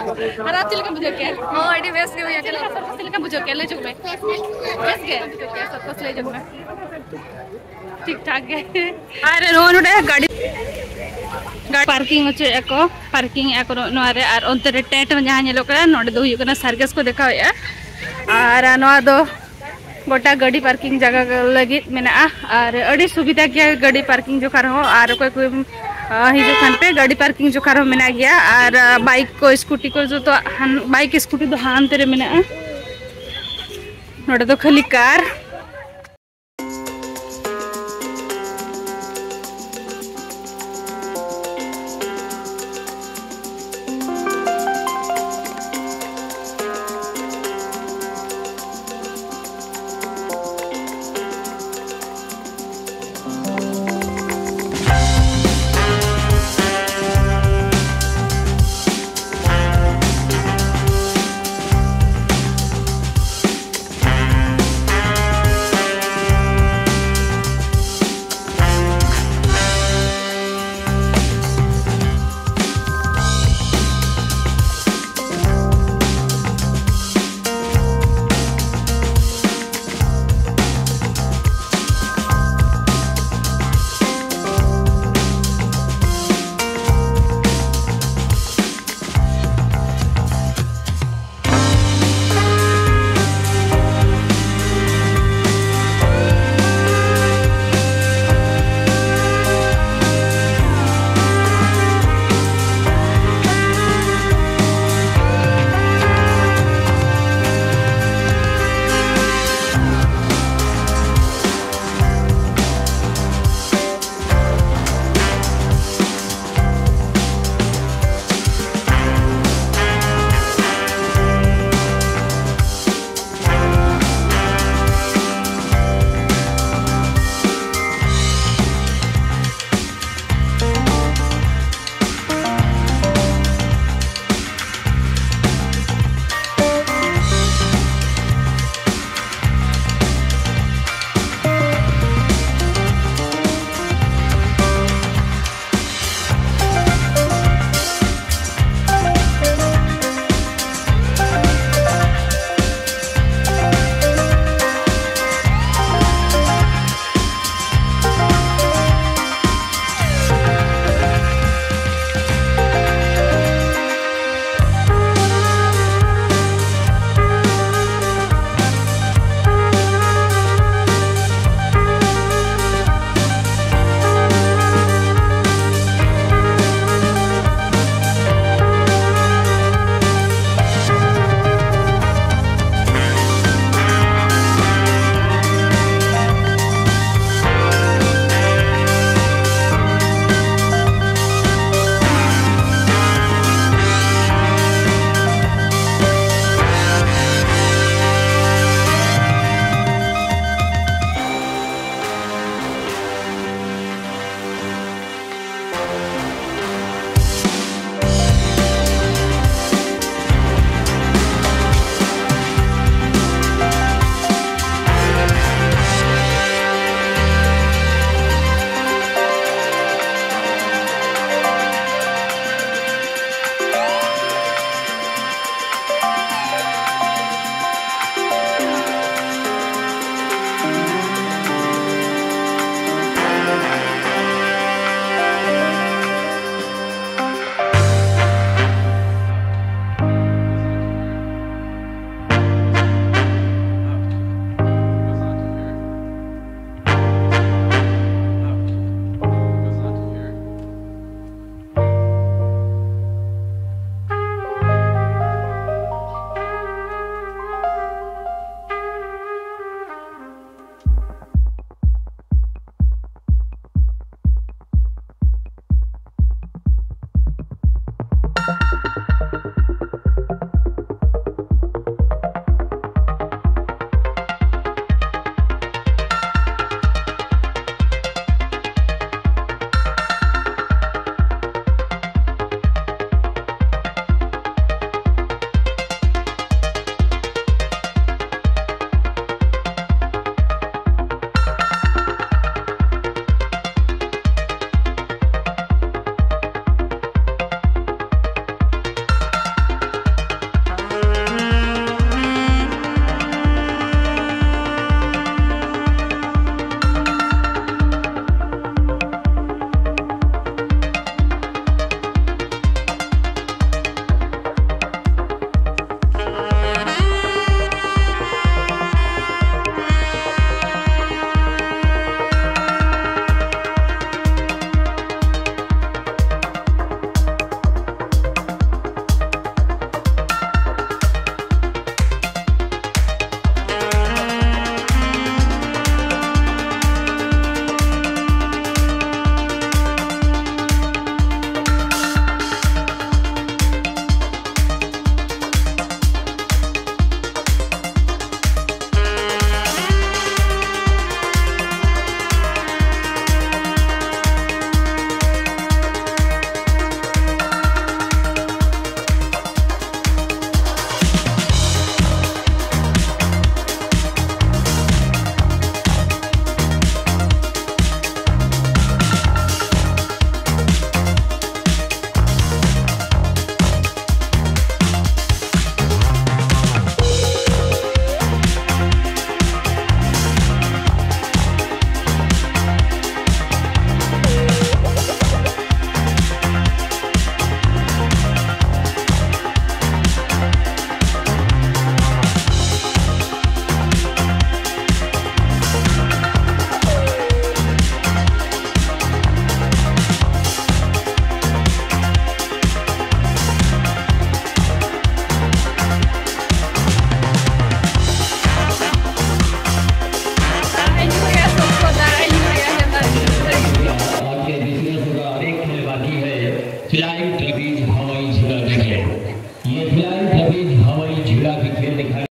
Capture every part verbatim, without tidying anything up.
ᱟᱨ ᱟᱢ ᱪᱮᱫ ᱞᱮᱠᱟᱢ ᱵᱩᱡᱷᱟᱹᱣ ᱠᱮᱜᱼᱟ? ᱦᱚᱸ, ᱟᱹᱰᱤ ᱵᱮᱥ ᱜᱮ ᱦᱩᱭ ᱟᱠᱟᱱᱟ᱾ ᱪᱮᱫ ᱞᱮᱠᱟ ᱥᱟᱨᱠᱟᱥ ᱪᱮᱫ ᱞᱮᱠᱟᱢ ᱵᱩᱡᱷᱟᱹᱣ ᱠᱮᱜᱼᱟ? ᱞᱟᱹᱭ ᱪᱚᱝ ᱢᱮ᱾ ᱵᱮᱥ ᱜᱮ? ᱪᱮᱫ ᱞᱮᱠᱟ ᱥᱟᱨᱠᱟᱥ? ᱞᱟᱹᱭ ᱪᱚᱝ ᱢᱮ᱾ ᱴᱷᱤᱠ ᱴᱷᱟᱠ ᱜᱮ᱾ ᱟᱨ ᱱᱚᱣᱟ ᱱᱚᱰᱮ ᱜᱟᱹᱰᱤ, ᱜᱟᱹᱰᱤ ᱯᱟᱨᱠᱤᱝ ᱦᱚᱪᱚᱭᱮᱫᱼᱟ ᱠᱚ, ᱯᱟᱨᱠᱤᱝ ᱮᱫᱼᱟ ᱠᱚ ᱱᱚᱣᱟ ᱨᱮ᱾ ᱟᱨ ᱚᱱᱛᱮ ᱨᱮ ᱴᱮᱱᱴ ᱡᱟᱦᱟᱸ ᱧᱮᱞᱚᱜ ᱠᱟᱱᱟ, ᱱᱚᱰᱮ ᱫᱚ ᱦᱩᱭᱩᱜ ᱠᱟᱱᱟ ᱥᱟᱨᱠᱟᱥ ᱠᱚ ᱫᱮᱠᱷᱟᱣᱮᱫᱼᱟ᱾ ᱟᱨ ᱱᱚᱣᱟ ᱫᱚ ᱜᱚᱴᱟ ᱜᱟᱹᱰᱤ ᱯᱟᱨᱠᱤᱝ ᱡᱟᱭᱜᱟ ᱞᱟᱹᱜᱤᱫ ᱢᱮᱱᱟᱜᱼᱟ᱾ ᱟᱨ ᱟᱹᱰᱤ ᱥᱩᱵᱤᱫᱷᱟ ᱜᱮᱭᱟ ᱜᱟᱹᱰᱤ ᱯᱟᱨᱠᱤᱝ ᱡᱚᱠᱷᱟ ᱨᱮᱦᱚᱸ᱾ ᱟᱨ ᱚᱠᱚᱭ ᱠᱚ, ᱟ, ᱦᱤᱡᱩᱜ ᱠᱷᱟᱱ ᱯᱮ, ᱜᱟᱹᱰᱤ ᱯᱟᱨᱠᱤᱝ ᱡᱚᱠᱷᱟ ᱨᱮᱦᱚᱸ ᱢᱮᱱᱟᱜ ᱜᱮᱭᱟ᱾ ᱟᱨ, ᱟ, ᱵᱟᱭᱤᱠ ᱠᱚ, ᱥᱠᱩᱴᱤ ᱠᱚ ᱡᱚᱛᱚ ᱦᱟᱱ-, ᱵᱟᱭᱤᱠ, ᱥᱠᱩᱴᱤ ᱫᱚ ᱦᱟᱱᱛᱮ ᱨᱮ ᱢᱮᱱᱟᱜᱼᱟ᱾ ᱱᱚᱰᱮ ᱫᱚ ᱠᱷᱟᱹᱞᱤ ᱠᱟᱨ᱾ खिलाड़ी छब्बीस हवाई झूला भी खेल दिखाई।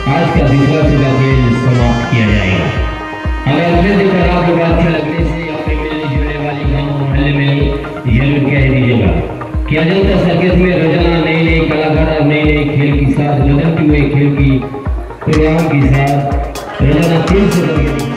आज का तीसरा सेट का खेल समाप्त किया जाएगा। अगर अगले दिन खराब होगा, अच्छा लगने से अपने मिलने जुलने वाली गांव मोहल्ले में जरूर कह दीजिएगा। क्या जनता सर्कस में रोजाना नए नए कलाकार और नए नए खेल के साथ बदलते हुए खेल की प्रोग्राम के साथ रोजाना तीन सौ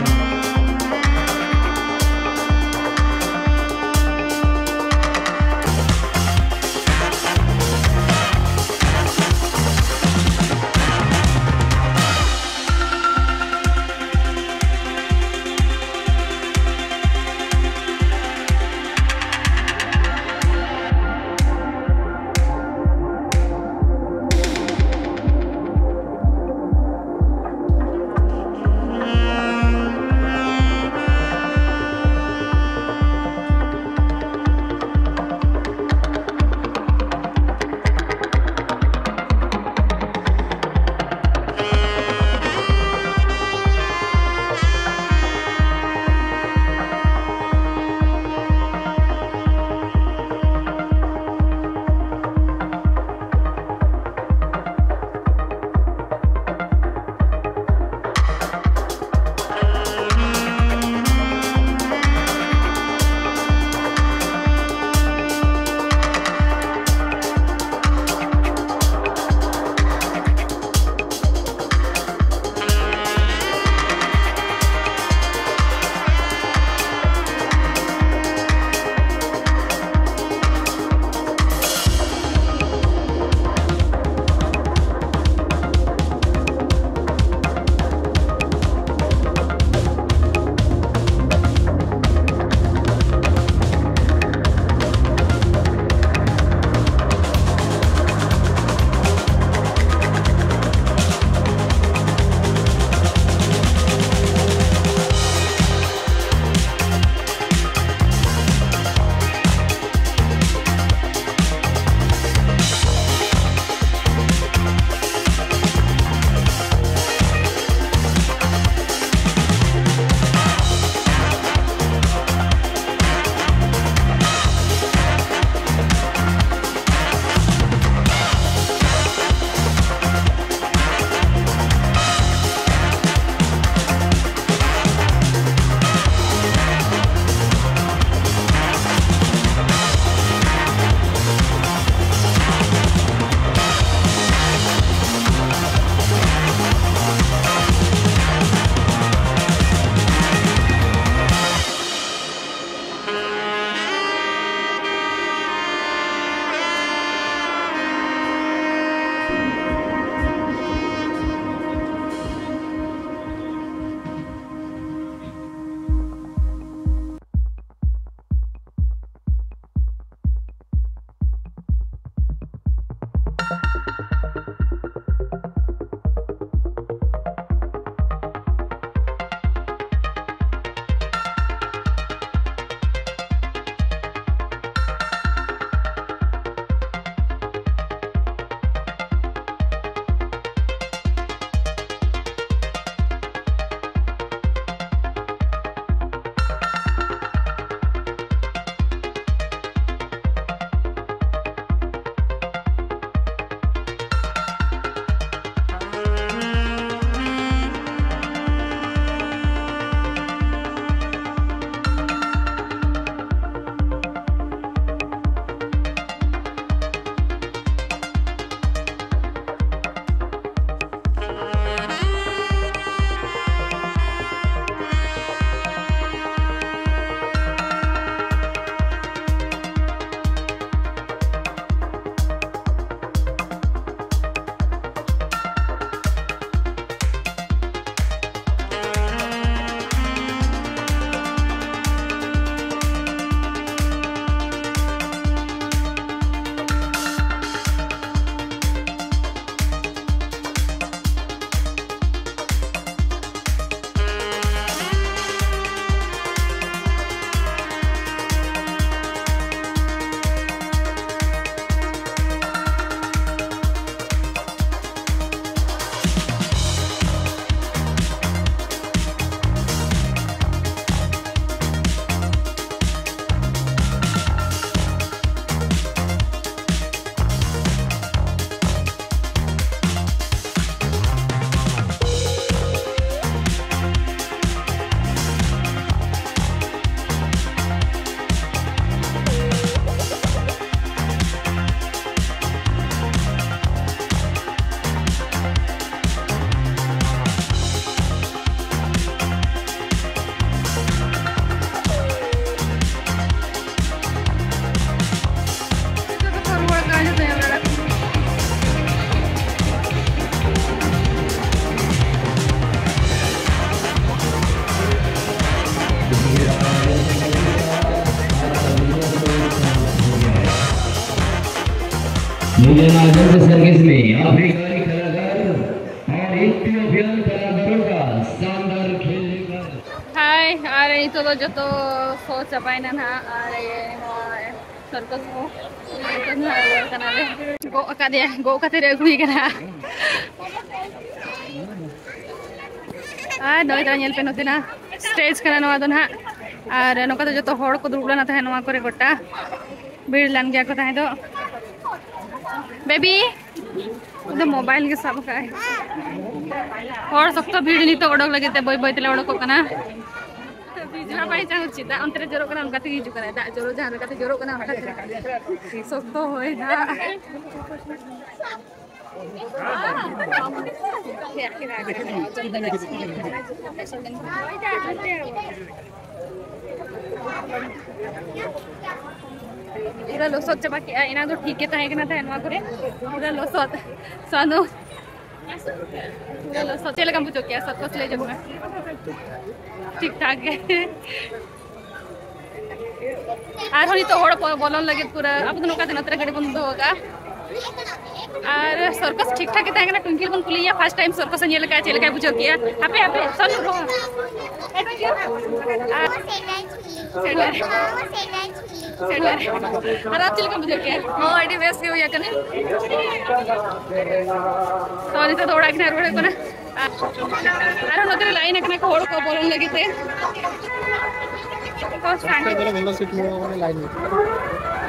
ᱡᱚᱛᱚ ᱥᱳ ᱪᱟᱵᱟᱭᱮᱱᱟ ᱱᱟᱦᱟᱜ, ᱟᱨ ᱤᱭᱟᱹ, ᱱᱚᱣᱟ ᱥᱟᱨᱠᱟᱥ ᱠᱚ ᱡᱚᱛᱚ ᱱᱟᱦᱟᱜ ᱨᱩᱣᱟᱹᱲ ᱠᱟᱱᱟᱞᱮ᱾ ᱜᱚᱜ ᱟᱠᱟᱫᱮᱭᱟ, ᱜᱚᱜ ᱠᱟᱛᱮ ᱨᱮ ᱟᱹᱜᱩᱭ ᱠᱟᱱᱟ᱾ ᱟᱨ ᱱᱚᱜᱼᱚᱭ ᱛᱚ ᱧᱮᱞ ᱯᱮ, ᱱᱚᱛᱮᱱᱟᱜ ᱥᱴᱮᱡᱽ ᱠᱟᱱᱟ ᱱᱚᱣᱟ ᱫᱚ ᱱᱟᱦᱟᱜ᱾ ᱟᱨ ᱱᱚᱝᱠᱟ ᱫᱚ ᱡᱚᱛᱚ ᱦᱚᱲ ᱠᱚ ᱫᱩᱲᱩᱵ ᱞᱮᱱᱟ ᱛᱟᱦᱮᱸᱫ ᱱᱚᱣᱟ ᱠᱚᱨᱮ, ᱜᱚᱴᱟ ᱵᱷᱤᱲ ᱞᱮᱱ ᱜᱮᱭᱟ ᱠᱚ ᱛᱟᱦᱮᱸ ᱫᱚ᱾ ᱵᱮᱵᱤ, ᱩᱱᱤ ᱫᱚ ᱢᱳᱵᱟᱭᱤᱞ ᱜᱮ ᱥᱟᱵ ᱟᱠᱟᱫᱟᱭ᱾ ᱦᱚᱲ ᱥᱚᱠᱛᱚ ᱵᱷᱤᱲ, ᱱᱤᱛᱚᱜ ᱚᱰᱚᱠ ᱞᱟᱹᱜᱤᱫ ᱛᱮ ᱵᱟᱹᱭ ᱵᱟᱹᱭ ᱛᱮᱞᱮ ᱚᱰᱚᱠᱚᱜ ᱠᱟᱱᱟ᱾ ᱵᱤᱡᱽᱞᱟ ᱵᱟᱭ ᱪᱟᱦᱩ ᱪᱮᱫᱟᱜ ᱚᱱᱛᱮ ᱨᱮ ᱡᱚᱨᱚᱜ ᱠᱟᱱᱟ, ᱚᱱᱠᱟ ᱛᱮᱜᱮ ᱦᱤᱡᱩᱜ ᱠᱟᱱᱟ᱾ ᱫᱟᱜ ᱡᱚᱨᱚ ᱡᱟᱦᱟᱸ ᱞᱮᱠᱟᱛᱮ ᱡᱚᱨᱚᱜ ᱠᱟᱱᱟ, ᱚᱱᱠᱟ ᱛᱮ᱾ ᱥᱚᱠᱛᱚ ᱦᱚᱭ ᱫᱟᱜ᱾ ᱯᱩᱨᱟᱹ ᱞᱚᱥᱚᱫ ᱪᱟᱵᱟ ᱠᱮᱜᱼᱟ᱾ ᱮᱱᱟᱝ ᱫᱚ ᱴᱷᱤᱠ ᱜᱮ ᱛᱟᱦᱮᱸ ᱠᱟᱱᱟ ᱛᱟᱦᱮᱸ ᱱᱚᱣᱟ ᱠᱚᱨᱮ, ᱯᱩᱨᱟᱹ ᱞᱚᱥᱚᱫ᱾ ᱥᱟᱱᱩ, ᱯᱩᱨᱟᱹ ᱞᱚᱥᱚᱫ᱾ ᱪᱮᱫ ᱞᱮᱠᱟᱢ ᱵᱩᱡᱷᱟᱹᱣ ᱠᱮᱜᱼᱟ? ᱥᱟᱨᱠᱟᱥ ᱞᱟᱹᱭ ᱡᱚᱝ ᱢᱮ᱾ ᱴᱷᱤᱠ ᱴᱷᱟᱠ ᱜᱮ᱾ ᱟᱨᱦᱚᱸ ᱱᱤᱛᱚᱜ ᱦᱚᱲ ᱠᱚ ᱵᱚᱞᱚᱱ ᱞᱟᱹᱜᱤᱫ ᱯᱩᱨᱟᱹ, ᱟᱵᱚ ᱫᱚ ᱱᱚᱝᱠᱟ ᱫᱚ ᱱᱚᱛᱮ ᱨᱮ ᱜᱟᱹᱰᱤ ᱵᱚᱱ ᱫᱚᱦᱚ ᱠᱟᱜᱼᱟ᱾ ᱟᱨ ᱥᱟᱨᱠᱟᱥ ᱴᱷᱤᱠ ᱴᱷᱟᱠ ᱜᱮ ᱛᱟᱦᱮᱸ ᱠᱟᱱᱟ᱾ ᱴᱩᱝᱠᱤᱞ ᱵᱚᱱ ᱠᱩᱞᱤᱭᱮᱭᱟ, first time ᱥᱟᱨᱠᱟᱥ ᱮ ᱧᱮᱞ ᱠᱟᱜᱼᱟ, ᱪᱮᱫ ᱞᱮᱠᱟᱭ ᱵᱩᱡᱷᱟᱹᱣ ᱠᱮᱜᱼᱟ? ᱦᱟᱯᱮ, ᱦᱟᱯᱮ, ᱥᱟᱱᱩ ᱨᱚᱦᱚ᱾ ᱟᱨ ᱥᱮᱴᱮᱨ᱾ ᱟᱨ ᱟᱢ ᱪᱮᱫ ᱞᱮᱠᱟᱢ ᱵᱩᱡᱷᱟᱹᱣ ᱠᱮᱜᱼᱟ? ᱦᱚᱸ, ᱟᱹᱰᱤ ᱵᱮᱥ ᱜᱮ ᱦᱩᱭ ᱟᱠᱟᱱᱟ᱾ ᱛᱚ, ᱱᱤᱛᱚᱜ ᱫᱚ ᱚᱲᱟᱜ ᱜᱮ ᱱᱟᱦᱟᱜ ᱨᱩᱣᱟᱹᱲ ᱦᱩᱭᱩᱜ ᱠᱟᱱᱟ᱾ ᱟᱨ, ᱟᱨᱦᱚᱸ ᱱᱚᱛᱮ ᱨᱮ ᱞᱟᱭᱤᱱ ᱟᱠᱟᱱᱟ ᱠᱚ ᱦᱚᱲ ᱠᱚ ᱵᱚᱞᱚᱱ ᱞᱟᱹᱜᱤᱫ ᱛᱮ᱾ ᱠᱚ ᱥᱟᱸᱜᱮ᱾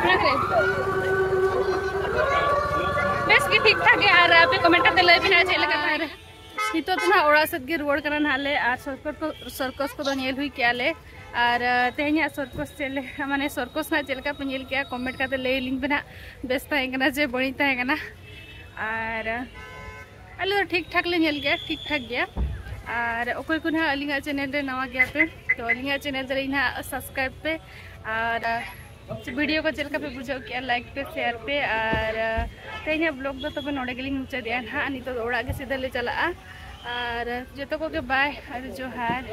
ᱚᱱᱟ ᱠᱚᱨᱮ᱾ ᱵᱮᱥ ᱜᱮ, ᱴᱷᱤᱠ ᱴᱷᱟᱠ ᱜᱮ᱾ ᱟᱨ ᱟᱯᱮ ᱠᱚᱢᱮᱱᱴ ᱠᱟᱛᱮ ᱞᱟᱹᱭ ᱯᱮ ᱱᱟᱦᱟᱜ ᱪᱮᱫ ᱞᱮᱠᱟ ᱛᱟᱦᱮᱸ᱾ ᱱᱤᱛᱚᱜ ᱫᱚ ᱱᱟᱦᱟᱜ ᱚᱲᱟᱜ ᱥᱮᱫ ᱜᱮ ᱨᱩᱣᱟᱹᱲ ᱠᱟᱱᱟ ᱱᱟᱦᱟᱜ ᱞᱮ, ᱟᱨ ᱥᱟᱨᱠᱟᱥ ᱠᱚ, ᱥᱟᱨᱠᱟᱥ ᱠᱚᱫᱚ ᱧᱮᱞ ᱦᱩᱭ ᱠᱮᱜᱼᱟ ᱞᱮ᱾ ᱟᱨ, ᱟᱸ, ᱛᱮᱦᱮᱧᱟᱜ ᱥᱟᱨᱠᱟᱥ ᱪᱮᱫ ᱞᱮᱠᱟ, ᱢᱟᱱᱮ ᱥᱟᱨᱠᱟᱥ ᱱᱟᱦᱟᱜ ᱪᱮᱫ ᱞᱮᱠᱟ ᱯᱮ ᱧᱮᱞ ᱠᱮᱜᱼᱟ, ᱠᱚᱢᱮᱱᱴ ᱠᱟᱛᱮ ᱞᱟᱹᱭ ᱟᱹᱞᱤᱧ ᱯᱮ ᱱᱟᱦᱟᱜ, ᱵᱮᱥ ᱛᱟᱦᱮᱸ ᱠᱟᱱᱟ ᱪᱮ ᱵᱟᱹᱲᱤᱡ ᱛᱟᱦᱮᱸ ᱠᱟᱱᱟ᱾ ᱟᱨ, ᱟᱸ, ᱟᱞᱮ ᱫᱚ ᱴᱷᱤᱠ ᱴᱷᱟᱠ ᱞᱮ ᱧᱮᱞ ᱠᱮᱜᱼᱟ, ᱴᱷᱤᱠ ᱴᱷᱟᱠ ᱜᱮᱭᱟ᱾ ᱟᱨ ᱚᱠᱚᱭ ᱠᱚ ᱱᱟᱦᱟᱜ ᱟᱹᱞᱤᱧᱟᱜ ᱪᱮᱱᱮᱞ ᱨᱮ ᱱᱟᱣᱟ ᱜᱮᱭᱟ ᱯᱮ, ᱛᱚ ᱟᱹᱞᱤᱧᱟᱜ ᱪᱮᱱᱮᱞ ᱫᱚ ᱱᱟᱦᱟᱜ ᱥᱟᱵᱥᱠᱨᱟᱭᱤᱵᱽ ᱯᱮ᱾ ᱟᱨ, ᱟᱸ, ᱵᱷᱤᱰᱤᱭᱳ ᱠᱚ ᱪᱮᱫ ᱞᱮᱠᱟ ᱯᱮ ᱵᱩᱡᱷᱟᱹᱣ ᱠᱮᱜᱼᱟ, ᱞᱟᱭᱤᱠ ᱯᱮ, ᱥᱮᱭᱟᱨ ᱯᱮ᱾ ᱟᱨ, ᱟᱸ, ᱛᱮᱦᱮᱧᱟᱜ ᱵᱞᱚᱜ ᱫᱚ ᱛᱚᱵᱮ ᱱᱚᱰᱮ ᱜᱮᱞᱤᱧ ᱢᱩᱪᱟᱹᱫᱮᱜᱼᱟ ᱱᱟᱦᱟᱜ᱾ ᱱᱤᱛᱚᱜ ᱫᱚ ᱚᱲᱟᱜ ᱜᱮ ᱥᱤᱫᱷᱟᱹ ᱞᱮ ᱪᱟᱞᱟᱜᱼᱟ᱾ ᱟᱨ ᱡᱚᱛᱚ ᱠᱚᱜᱮ ᱵᱟᱭ ᱟᱨ ᱡᱚᱦᱟᱨ᱾